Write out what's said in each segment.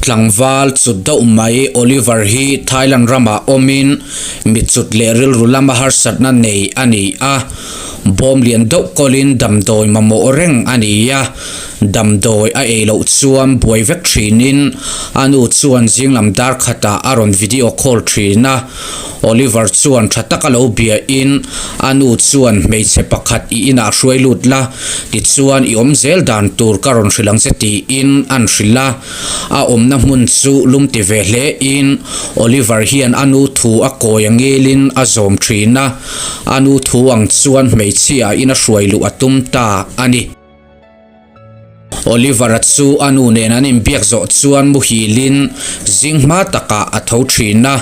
Tlangval chut deuh mai Oliver hi Thailand ramah awmin mi chut leh rilru lama harsatna nei a ni a, bawm lian deuh kawlin damdawi mamawh reng a ni a, damdawi a ei loh chuan buai vek thinin a nu chuan zinglam dar khatah a rawn video call thin a, Oliver chuan tha taka lo biain a nu chuan hmeichhe pakhat i inah hruai lut la, tichuan i awm zel dan tur ka rawn hrilh ang che tiin an hrilh a. A awmna hmun chu lum ti ve hle in Oliver hian a nu thu a kawi a ngilin a zawm thin a, a nu thu ang chuan hmeichhia in a hruai luh a tum ta a ni. Oliver-a chu a nu nen an inbiak zawh chuan muhilin zing hma takah a tho thin a,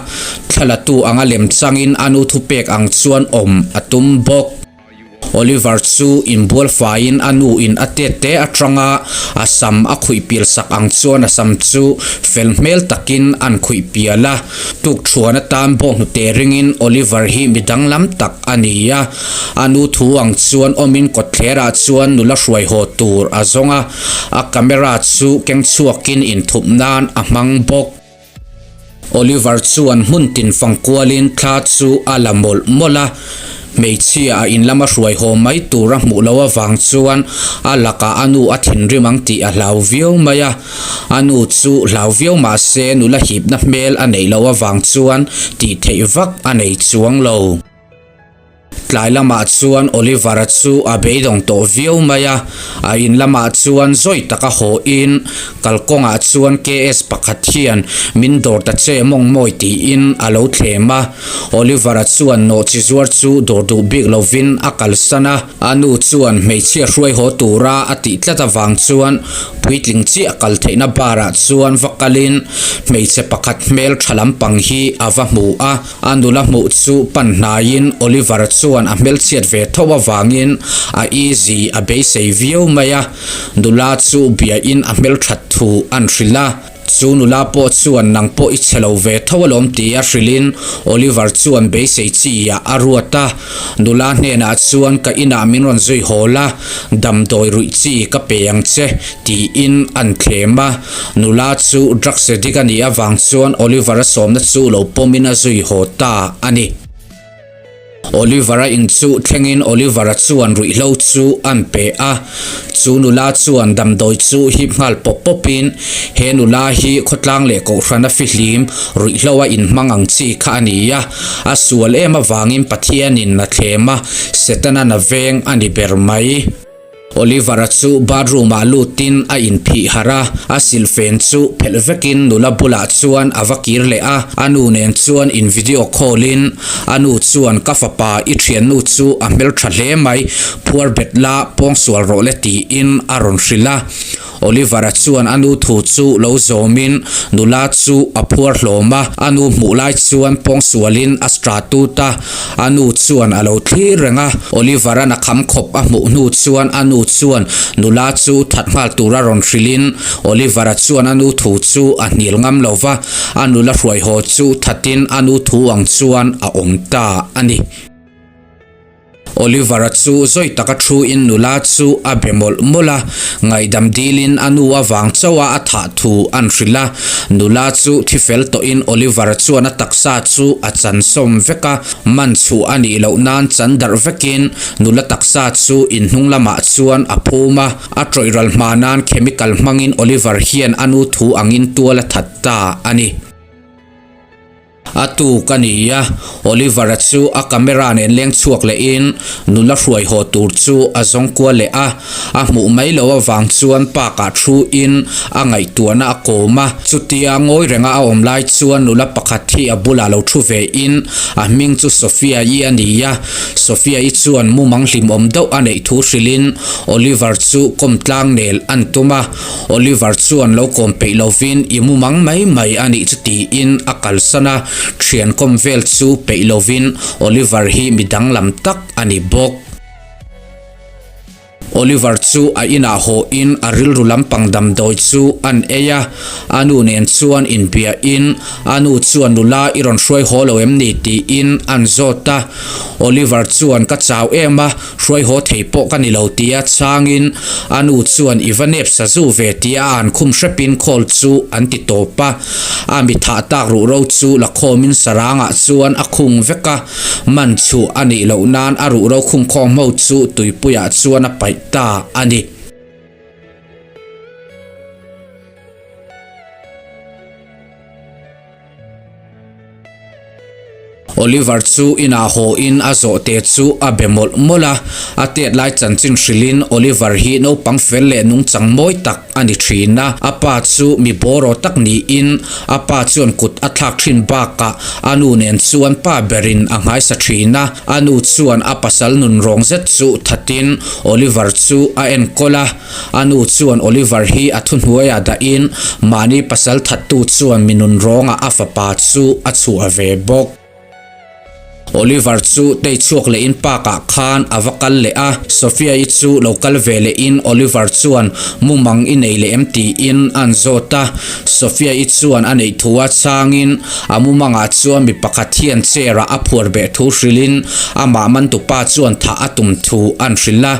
thlalatu anga lem changin a nu thupek ang chuan awm a tum bawk. Oliver chu inbual faiin a nu in a tet te atanga a sam a khuih pial sak ang chuan a sam chu fel hmel takin an khuih pial a. Tukṭhuan atan bawnghnute ringin Oliver hi mi danglam tak a ni a. A nu thu ang chuan awmin kawtthlerah chuan nula hruai haw tur a zawng a, a camera chu keng chhuakin inthup nan a hmang bawk. Oliver chuan hmun tin fang kualin thla chu a la mawlh mawlh a, hmeichhia a in lama hruai haw mai tur a hmuh loh avang chuan a lakah a nu a thinrim ang tih a hlau viau mai a. A nu chu hlau viau mah se nula hipna hmel a neih loh avang chuan tih theih vak a nei chuang lo. Tlai lamah chuan Oliver-a chu a beidawng tawh viau mai a, a in lamah chuan zawi taka haw in kalkawngah chuan KS pakhat hian min dawr ta che mawng mawi tiin a lo thlem a. Oliver-a chuan nawhchi zuar chu dawr duh bik lovin a kalsan a, a nu chuan hmeichhia hruai haw tura a tih tlat avang chuan puitling chiah kal theihna bar-ah chuan va kalin hmeichhe pakhat hmel tha lampang hi a va hmu a. A nula hmuh chu pan hnaiin Oliver chuan a hmelchhiat ve tho avangin a easy a beisei viau mai a, nula chu biain a hmelthat thu an hrilh a. Chu nula pawh chuan nang pawh i chhe lo ve tho alawm tia hrilhin Oliver chuan beisei chi ah a ruat a. Nula hnenah chuan ka inah min rawn zui hawl a, damdawi ruih chi ka pe ang che tiin an thlem a. Nula chu drugs addict a nih avang chuan Oliver-a sawmna chu lo pawmin a zui haw ta a ni. Oliver-a in chu thlengin Oliver-a chuan ruihhlo chu an pe a. Chu nula chuan damdawi chu hip nghal pawp pawpin he nula hi khawtlang leh kohhrana fihlim ruihhlo a inhmang ang chi kha a ni a. A sual em avangin Pathianin a thlem a, Setana na veng a ni ber mai. Oliver-a chu bathroom-ah lutin a inphih harh a, a silfen chu phelh vekin nula bulah chuan a va kir leh a, a nu nen chuan in video call-in a nu chuan ka fapa i thiannu chu a hmeltha hle mai, phuar bet la pawngsual rawh le tiin a rawn hrilh a. Oliver-a chuan a nu thu chu lo zawmin nula chu a phuar hlawm a, a nu hmuh lai chuan pawngsualin a stra tut a, a nu chuan a lo thlir reng a. Oliver-a'n a kham khawp a hmuh hnu chuan a nu chuan nula chu that nghal tura rawn hrilhin Oliver-a chuan a nu thu chu a hnial ngam lo va, a nula hruai haw chu thatin a nu thu ang chuan a awm ta a ni. Oliver-a chu zawi taka thu-in nula chu a be mawlh mawlh a, ngaihdam dilin a nu avang chauha a thah thu an hrilh a. Nula chu thi fel tawhin Oliver-a chuan a taksa chu a chan sawm vek a, man chhuh a nih loh nan chan darh vekin nula taksa chu in hnung lamah chuan a phum a. A tawih ral hma nan chemical hmangin Oliver hian a nu thu angin tual a that ta a ni. A tuk a ni a, Oliver-a chu a camera nen leng chhuak lehin nula hruai haw tur chu a zawng kual leh a, a hmuh mai loh avang chuan park-ah thu-in a ngaihtuahna a kawm a. Chutia ngawi renga a awm lai chuan nula pakhat hi a bulah lo thu vein a hming chu Sophia-i a ni a, Sophia-i chuan mumang hlimawm deuh a neih thu hrilhin Oliver chu kawmtlang nel an tum a. Oliver chuan lo kawm peih lovin i mu mang mai mai a nih chu tiin a kalsan a, thian kawm vel chu peih lovin Oliver hi mi danglam tak a ni bawk. Oliver chu a inah haw in a rilru lampang damdawi chu an ei a, a nu nen chuan inbia in a nu chuan nula i rawn hruai haw lo em ni tiin an zawt a. Oliver chuan ka chau em a, hruai haw thei pawh ka ni lo tia chhangin a nu chuan i va nep sazu ve tia a an khum hrepin call chu an ti tawp a. A mi thah tak ruhro chu la khawmin sarangah chuan a khung vek a. Man chhuh a nih loh nan a ruhro khungkhawm ho chu tuipuiah chuan a paih ta a ni. Oliver chu inah haw in a zawhte chu a be mawlh mawlh a, a tet lai chanchin hrilhin Oliver hi naupang fel leh nungchang mawi tak a ni thin a, a pa chu mi bawraw tak niin a pa chuan kut a thlak thin bakah a nu nen chuan pa berin a nghaisa thin a, a nu chuan a pasal nun rawng zet chu thatin Oliver chu a enkawl a, a nu chuan Oliver hi a thuhnuaiah dahin mahni pasal thattu chuan mi nun rawngah a fapa chu a chhuah ve bawk. Oliver chu tei chhuak leh in park ah khan a va kal leh a, Sophia-i chu lo kal ve leh in Oliver chuan mumang i nei leh em tiin an zawt a, Sophia-i chuan a neih thu a chhang in a mumang ah chuan mi pakhat hian chair ah a phuar beh thu hrilh in amah mantupa chuan thah a tum thu an hrilh a,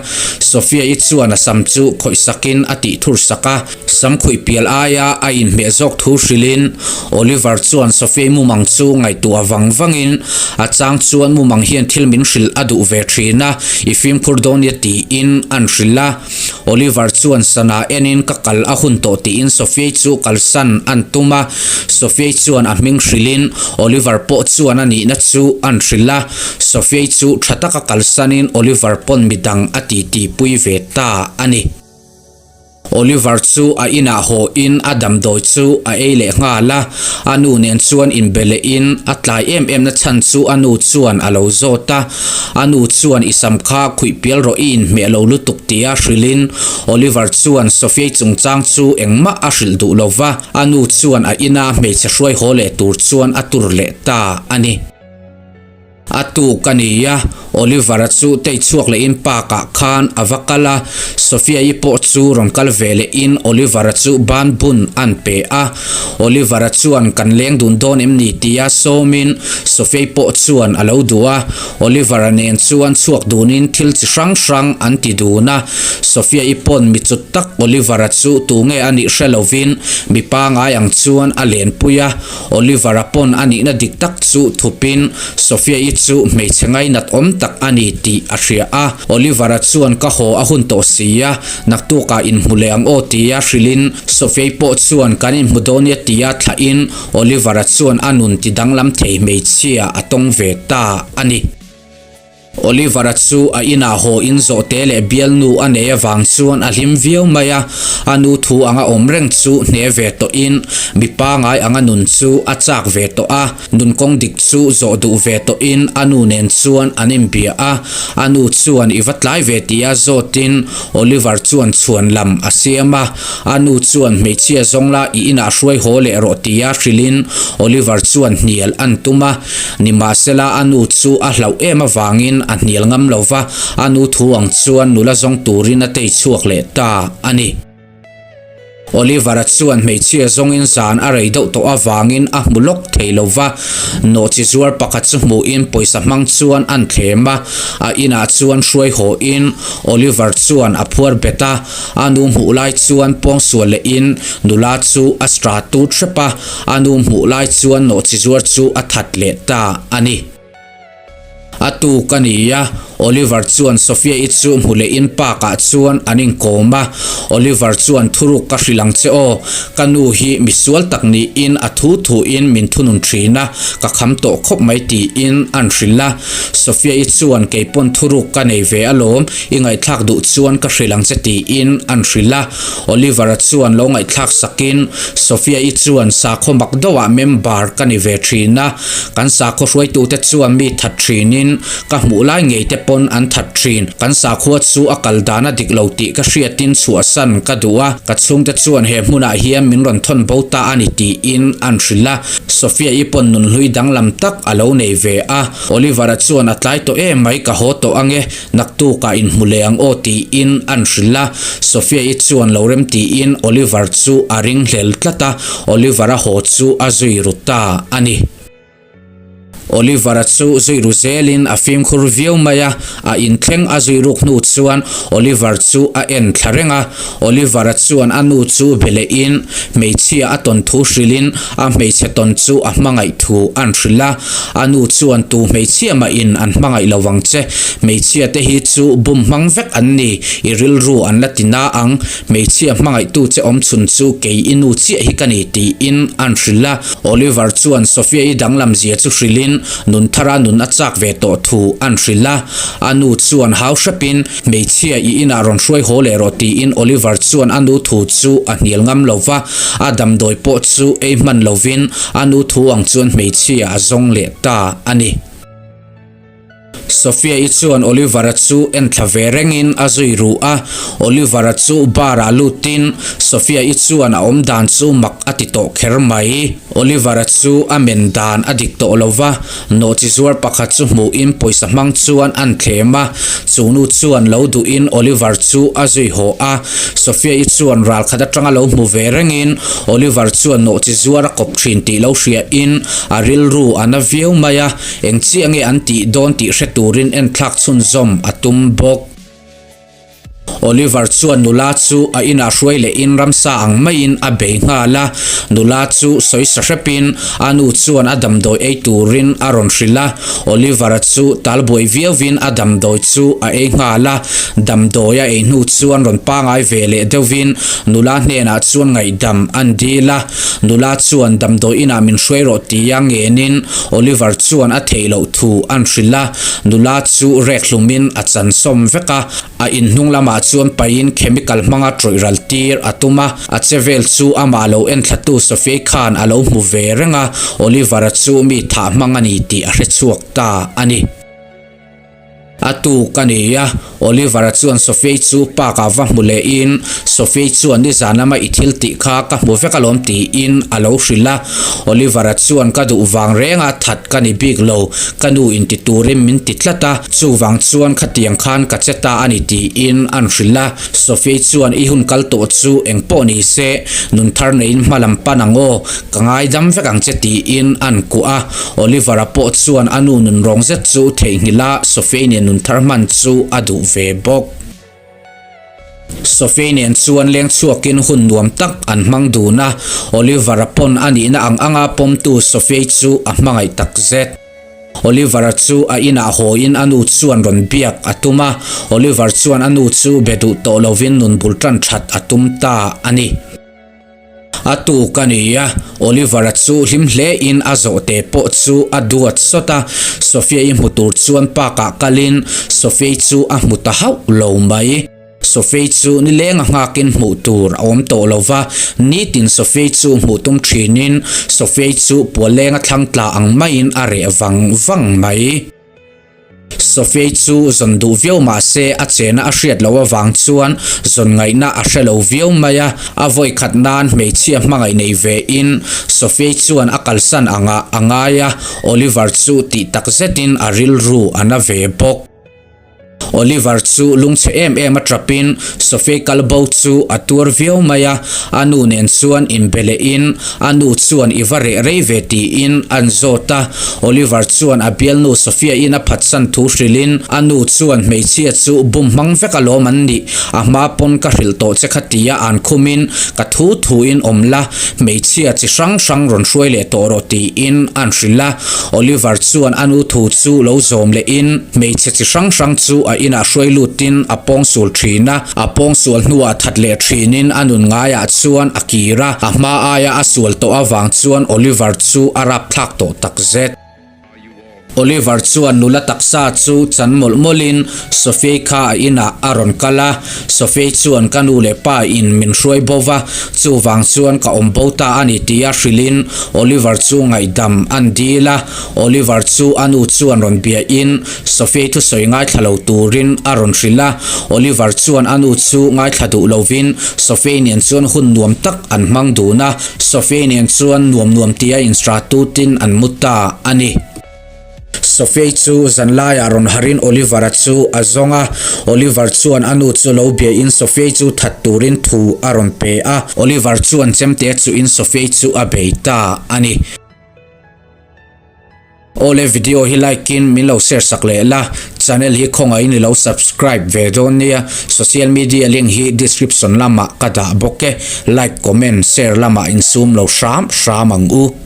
Sophia-i chuan a sam chu khawih sak in a tih thur sak a. Sam khuih pial aia a inhmeh zawk thu hrilhin Oliver chuan Sophie mumang chu ngaihtuah vang vangin a chang chuan mumang hian thil min hrilh a duh ve thin a, i fimkhur dawn nia tiin an hrilh a. Oliver chuan sana enin ka kal a hun tawh tiin Sophie chu kalsan an tum a, Sophie chuan a hming hrilhin Oliver pawh chuan a nihna chu an hrilh a, Sophie chu tha taka kalsanin Oliver pawn midang a titipui ve ta a ni. Oliver chu a inah haw in a damdawi chu a ei leh nghal a, a nu nen chuan inbe leh in a tlai em em na chhan chu a nu chuan a lo zawt a, a nu chuan i sam kha khuih pial rawh i inhmeh lo lutuk tia hrilh in Oliver chuan Sophia-i chungchang chu engmah a hrilh duh lo va, a nu chuan a ina hmeichhe hruai haw leh tur chuan a tur leh ta a ni. A tuk a ni a, Oliver-a chu tei chhuak lehin park-ah khan a va kal a, Sophia-i pawh chu rawn kal ve lehin Oliver-a chu ban bun an pe a. Oliver-a chuan kan leng dun dawn em ni tia sawmin Sophia-i pawh chuan a lo duh a, Oliver-a nen chuan chhuak dunin thil chi hrang hrang an ti dun a. Sophia-i pawn mi chut tak Oliver-a chu tunge a nih hre lovin mi pangai ang chuan a lenpui a. Oliver-a pawn a nihna dik tak chu thupin Sophia-i chu hmeichhe ngainat awm tak a ni tih a hria a. Oliver-a chuan ka haw a hun tawh si a, naktukah inhmu leh ang aw tia hrilhin Sophia-i pawh chuan kan inhmu dawn nia tia thlahin Oliver-a chuan a nun ti danglam thei hmeichhia a tawng ve ta a ni. Oliver-a chu a inah haw in zawhte leh bialnu a nei avang chuan a hlim viau mai a, a nu thu anga awm reng chu hne ve tawhin mi pangai anga nun chu a chak ve tawh a, nun kawng dik chu zawh duh ve tawhin a nu nen chuan an inbia a, a nu chuan i va tlai ve tia zawtin Oliver chuan chhuan lam a siam a, a nu chuan hmeichhia zawng la i inah hruai haw leh rawh tia hrilhin Oliver chuan hnial an tum a. Nimahsela a nu chu a hlauh em avangin a hnial ngam lo va, a nu thu ang chuan nula zawng turin a tei chhuak leh ta a ni. Oliver-a chuan hmeichhia zawngin zan a rei deuh tawh avangin a hmu lawk thei lo va, nawhchi zuar pakhat chu hmuhin pawisa hmang chuan an thlem a, a inah chuan hruai hawhin Oliver chuan a phuar bet a, a nu hmuh lai chuan pawngsual lehin nula chu a stra tut hrep a, A nu hmuh lai chuan nawhchi zuar chu a that leh ta a ni. A tuk a ni a, Oliver chuan Sophia-i chu hmu lehin park ah chuan an inkawm a. Oliver chuan thuruk ka hrilh ang che aw, ka nu hi misual tak niin a thu thuin min thunun thin a, ka kham tawh khawp mai tiin an hrilh a. Sophia-i chuan keipawn thuruk ka nei ve alawm, i ngaihthlak duh chuan ka hrilh ang che tiin an hrilh a. Oliver-a chuan lo ngaihthlak sakin, Sophia-i chuan sakhaw mak deuhah member ka ni ve thin a, kan sakhaw hruaitute chuan mi that thinin. in ka hmuh lai ngei te pawn an that thin. Kan sakhua chu a kal dan a dik lo tih ka hriatin chhuahsan ka duh a, ka chhungte chuan he hmunah hian min rawn thawn bo ta a ni tiin an hrilh a. Sophia-i pawn nunhlui danglam tak a lo nei ve a. Oliver-a chuan a tlai tawh em mai ka haw tawh ange, naktukah inhmu leh ang aw tiin an hrilh a. Sophia-i chuan lo rem tiin Oliver chu a ringhlel tlat a, Oliver-a haw chu a zui ru ta a ni. Oliver-a chu zui ru zelin a fimkhur viau mai a, a inthleng a zui ruk hnu chuan Oliver chu a en thla reng a. Oliver-a chuan a nu chu be lehin hmeichhia a tawn thu hrilhin a hmeichhe tawn chu a hmangaih thu an hrilh a. A nu chuan tu hmeichhia mahin an hmangaih lo vang che, hmeichhia te hi chu bum hmang vek an ni, i rilru an la ti na ang, hmeichhia hmangaihtu che awmchhun chu kei i nu chiah hi ka ni tiin an hrilh a. Oliver chuan Sophia-i danglam zia chu hrilhin nun thara nun a chak ve tawh thu an hrilh a. A nu chuan hau hrepin, Hmeichhia, i inah rawn hruai haw leh rawh tiin Oliver chuan a nu thu chu a hnial ngam lo va. A damdawi pawh chu ei hman lovin a nu thu ang chuan hmeichhia a zawng leh ta a ni. Sophia-i chuan Oliver-a chu en thla ve rengin a zui ruh a, Oliver-a chu bar-ah lutin Sophia-i chuan a awm dan chu mak a ti tawh kher mai. Oliver-a chu a men dan a dik tawh lo va, nawhchi zuar pakhat chu hmuhin pawisa hmang chuan an thlem a, chu nu chuan lo duhin Oliver chu a zui haw a. Sophia-i chuan ral khat atanga lo hmu ve rengin Oliver chuan nawhchi zuar a kawp thin tih lo hriain a rilru a na viau mai a. Eng chiah nge an tih dawn tih hre turin enthlak chhunzawm a tum bawk. Oliver chuan nula chu a inah hruai lehin ramsa ang maiin a bei nghal a, nula chu sawi sa hrepin a nu chuan a damdawi ei turin a rawn hrilh a. Oliver-a chu tal buai viauvin a damdawi chu a ei nghal a, damdawi a ei hnu chuan rawn pangai ve leh deuhvin nula hnenah chuan ngaihdam an dil a. Nula chuan damdawi inah min hruai rawh tia ngenin Oliver chuan a theih loh thu an hrilh a, nula chu rek hlumin a chan sawm vek a, a in hnung lamah chuan pahin chemical hmanga tawih ral tir a tum a, a che vel chu amah lo enthlatu Sophie khan a lo hmu ve reng a, Oliver-a chu mi thah hmang a ni tih a hre chhuak ta a ni. A tuk a ni a, Oliver-a chuan Sophie chu park-ah va hmu lehin, Sophie chuan nizan lama i thil tih kha ka hmu vek alawm tiin a lo hrilh a. Oliver-a chuan ka duh vang renga that ka ni bik lo, ka nu in ti turin min ti tlat a, chuvang chuan khatiang khan ka che ta a ni tiin an hrilh a. Sophie chuan i hun kal tawh chu eng pawh ni se, nun thar neiin hma lam pan ang aw, ka ngaidam vek ang che tiin an kuah a. Oliver-a pawh chuan a nu nun rawng zet chu theihnghilh a, Sophie nen nun thar hman chu a duh ve bawk. Sophie nen chuan leng chhuakin hun nuam tak an hmang dun a, Oliver-a pawn a nihna ang anga pawmtu Sophie chu a hmangaih tak zet. Oliver-a chu a inah hawiin a nu chuan rawn biak a tum a, Oliver chuan a nu chu be duh tawh lovin nun bul tan that a tum ta a ni. A tuk a ni a, Oliver-a chu hlim hle in a zawhte pawh chu a duat sawt a, Sophia-i hmu tur chuan park-ah kalin Sophia-i chu a hmu ta hauh lo mai. Sophia-i chu nileng a nghakin hmuh tur a awm tawh lo va, nitin Sophia-i chu hmuh tum thinin Sophia-i chu pualeng a thlang tla ang maiin a reh vang vang mai. Sophie chu zawn duh viau mah se a chena a hriat loh avang chuan zawn ngaihna a hre lo viau mai a, a vawi khat nan hmeichhia hmangaih nei ve in Sophie chuan a kalsan angah a ngai a, Oliver chu tih tak zetin a rilru a na ve bawk. Oliver chu lungchhe em em a tap in Sophie kal bo chu a tuar viau mai a, a nu nen chuan inbe leh in A nu chuan i va reh rei ve tiin an zawt a. Oliver chuan a bialnu Sophia-in a phatsan thu hrilhin a nu chuan hmeichhia chu bum hmang vek alawm an nih, a hma pawn ka hrilh tawh che kha tia an khumin ka thu thuin awm la, hmeichhia chi hrang hrang rawn hruai leh tawh rawh tiin an hrilh a. Oliver chuan a nu thu chu lo zawm lehin hmeichhe chi hrang hrang chu a inah hruai lutin a pawngsul thin a. A pawngsual hnuah that leh thinin a nun ngaiah chuan a kir a, a hma aia a sual tawh avang chuan Oliver chu a rapthlak tawh takzet. Oliver chuan nula taksa chu chan mawlh mawlhin Sophie kha a inah a rawn kal a, Sophie chuan ka nu leh pa in min hruai bo va, chuvang chuan ka awm bo ta a ni tia hrilhin Oliver chu ngaihdam an dil a, Oliver chu a nu chuan rawn biahin Sophie thusawi ngaithla lo turin a rawn hrilh a, Oliver chuan a nu chu ngaithla duh lovin Sophie nen chuan hun nuam tak an hmang dun a, Sophie nen chuan nuam nuam tia insra tutin an mu ta a ni. Sophie chu zanlaiah rawn harin Oliver-a chu a zawng a, Oliver chuan a nu chu lo biain Sophie chu that turin thu a rawn pe a, Oliver chuan chemte chuhin Sophie chu a bei ta a ni. Awle video hi like in min lo share sak leh la, channel hi khawngaihin i lo subscribe ve dawn nia, social media link hi description lamah ka dah bawk e, like comment share lamah insum lo hram hram ang u.